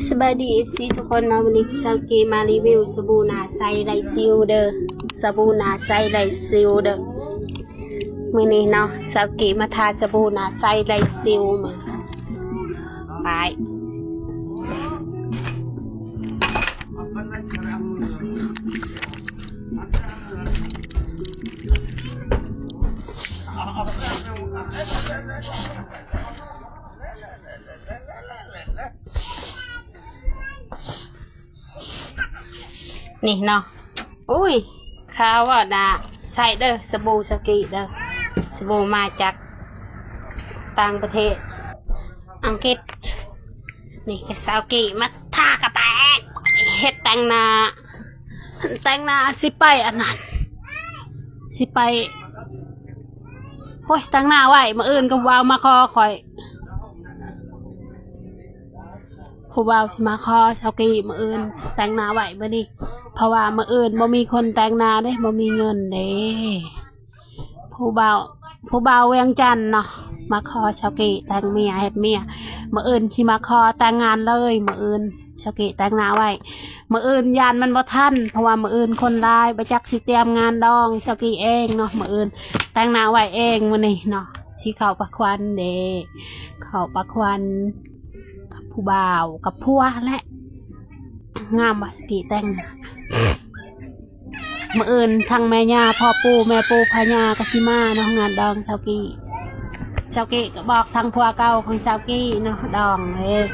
ສະບາຍດີ ເອັຟຊີ ທຸກຄົນເນາະ, ມື້ນີ້ສາວກີມາຣີວິວສະບູໜ້າໃສໄຮ້ສິວເດີ, ສະບູໜ້າໃສໄຮ້ສິວເດີ. ມື້ນີ້ເນາະ ສາວກີມາທາສະບູໜ້າໃສໄຮ້ສິວ ມາ ໄປ. ນີ້ເນາະ ໂອ້ຍ ຂາວວ່າໜ້າໃສເດີ ສະບູສາວກີເດີ, ສະບູມາຈາກຕ່າງປະເທດ ອັງກິດ. ນີ້ສາວກີມາທາກະແຕງ ເຮັດແຕ່ງໜ້າ ແຕ່ງໜ້າຊິໄປອັນນັ້ນ ຊິໄປ ໂອ້ຍ ແຕ່ງໜ້າໄວ້ ມື້ອື່ນກໍເວົ້າມາຂໍຂ້ອຍ ຜູ້ບ່າວຊິມາຂໍສາວກີມື້ອື່ນ ແຕ່ງໜ້າໄວ້ມື້ນີ້ ເພາະວ່າມື້ອື່ນບໍ່ມີຄົນແຕ່ງໜ້າເດ້ ບໍ່ມີເງິນເດ້. ຜູ້ບ່າວ ຜູ້ບ່າວວຽງຈັນເນາະ ມາຂໍສາວກີແຕ່ງເມຍເຮັດເມຍ, ມື້ອື່ນຊິມາຂໍແຕ່ງງານເລີຍ ມື້ອື່ນສາວກີແຕ່ງໜ້າໄວ້. ມື້ອື່ນຢ້ານມັນບໍ່ທັນ ເພາະວ່າມື້ອື່ນຄົນຫຼາຍ ບໍ່ຈັກຊິຕຽມງານດອງສາວກີເອງເນາະ. ມື້ອື່ນແຕ່ງໜ້າໄວ້ເອງມື້ນີ້ເນາະ ຊິເຂົ້າປະຂວັນເດ້ ເຂົ້າປະຂວັນກັບຜູ້ບ່າວກັບຜົວແຫຼະ. ງາມບໍ່ສາວກີແຕ່ງໜ້າ? ມື້ອື່ນທັງແມ່ຍ່າພໍ່ປູ່ ແມ່ປູ່ພະຍາກໍຊິມາເນາະ ງານດອງສາວກີ. ສາວກີກໍບອກທັງຜົວເກົ່າຂອງສາວກີເນາະ ດອງເອີຍ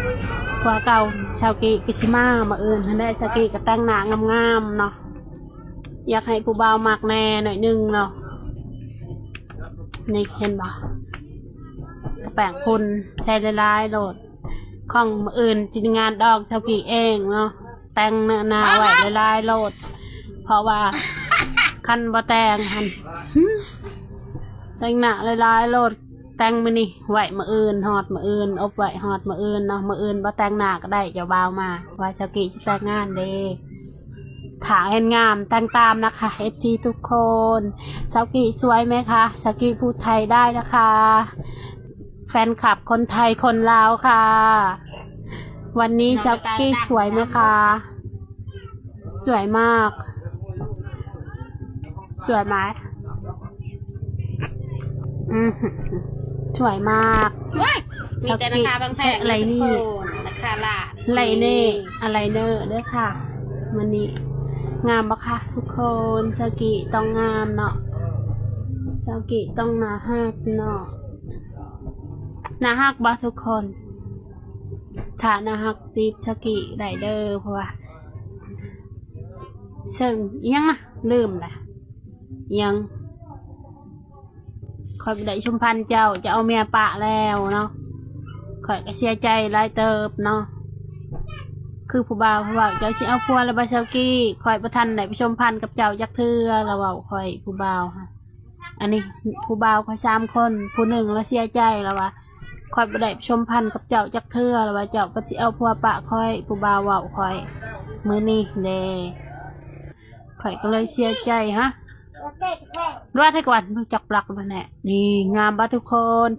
ຜົວເກົ່າສາວກີກໍຊິມາມື້ອື່ນຫັ້ນແຫຼະ. ສາວກີກໍແຕ່ງໜ້າງາມໆເນາະ ຢາກໃຫ້ຜູ້ບ່າວມັກແດ່ໜ້ອຍໜຶ່ງເນາະ. ນີ້ເຫັນບໍ່ ກະແປງຝຸ່ນໃສ່ຫຼາຍໆໂລດ. ຂອງມື້ອື່ນຊິງານດອງສາວກີເອງເນາະ ແຕ່ງໜ້າໄວ້ຫຼາຍໆໂລດ ເພາະວ່າຄັນບໍ່ແຕ່ງຫັ້ນ ແຕ່ງໜ້າຫຼາຍໆໂລດ. ແຕ່ງມື້ນີ້ໄວ້ມື້ອື່ນ ຮອດມື້ອື່ນ ອົບໄວ້ຮອດມື້ອື່ນເນາະ. ມື້ອື່ນບໍ່ແຕ່ງໜ້າກໍໄດ້ ເຈົ້າບ່າວມາ ວ່າສາວກີຊິແຕ່ງງານເດ້. ຖ້າເຫັນງາມແຕ່ງຕາມນະຄະ ເອັຟຊີທຸກຄົນ. ສາວກີສວຍໄໝຄະ? ສາວກີພູດໄທໄດ້ນະຄະ ແຟນຄລັບຄົນໄທຄົນລາວຄ່ະ. ວັນນີ້ສາວກີສວຍໄໝຄະ? ສວຍມາກ ສວຍໄໝ? ອືມ ສວຍມາກ. ວ້າຍ ມີແຕ່ນາຄາບາງແສນ ສາວກີ ນາຄາຫຼາດ ໄລເນ່ ອາໄລເນີເດີຄ່ະ. ມື້ນີ້ງາມບໍ່ຄະທຸກຄົນ? ສາວກີຕ້ອງງາມເນາະ ສາວກີຕ້ອງໜ້າຮັກເນາະ. ໜ້າຮັກບໍ່ທຸກຄົນ? ຖ້າໜ້າຮັກຈີບສາວກີໄດ້ເດີ ເພາະວ່າ ເຊິ່ງອີ່ຫຍັງນະ ລືມລະ ອີ່ຫຍັງ ຂ້ອຍບໍ່ໄດ້ຊົມພັນເຈົ້າ ເຈົ້າເອົາເມຍປະແລ້ວເນາະ. ຂ້ອຍກໍເສຍໃຈຫຼາຍເຕີບເນາະ ຄືຜູ້ບ່າວເວົ້າ ເຈົ້າຊິເອົາຜົວແລ້ວບໍ່ສາວກີ? ຂ້ອຍບໍ່ທັນໄດ້ປະຊົມພັນກັບເຈົ້າຈັກເທື່ອ ລາວເວົ້າຂ້ອຍ ຜູ້ບ່າວຫັ້ນ. ອັນນີ້ຜູ້ບ່າວຂ້ອຍສາມຄົນ ຜູ້ໜຶ່ງລະເສຍໃຈ ລາວວ່າ ຂ້ອຍບໍ່ໄດ້ປະຊົມພັນກັບເຈົ້າຈັກເທື່ອ ລາວວ່າ ເຈົ້າກໍຊິເອົາຜົວປະຂ້ອຍ ຜູ້ບ່າວເວົ້າຂ້ອຍມື້ນີ້ເດ້ ຂ້ອຍກໍເລີຍເສຍໃຈ. ຮະ ລວດໃຫ້ກ່ອນ ຈັກປລັກມັນແຫຼະ. ນີ້ງາມບໍ່ທຸກຄົນ?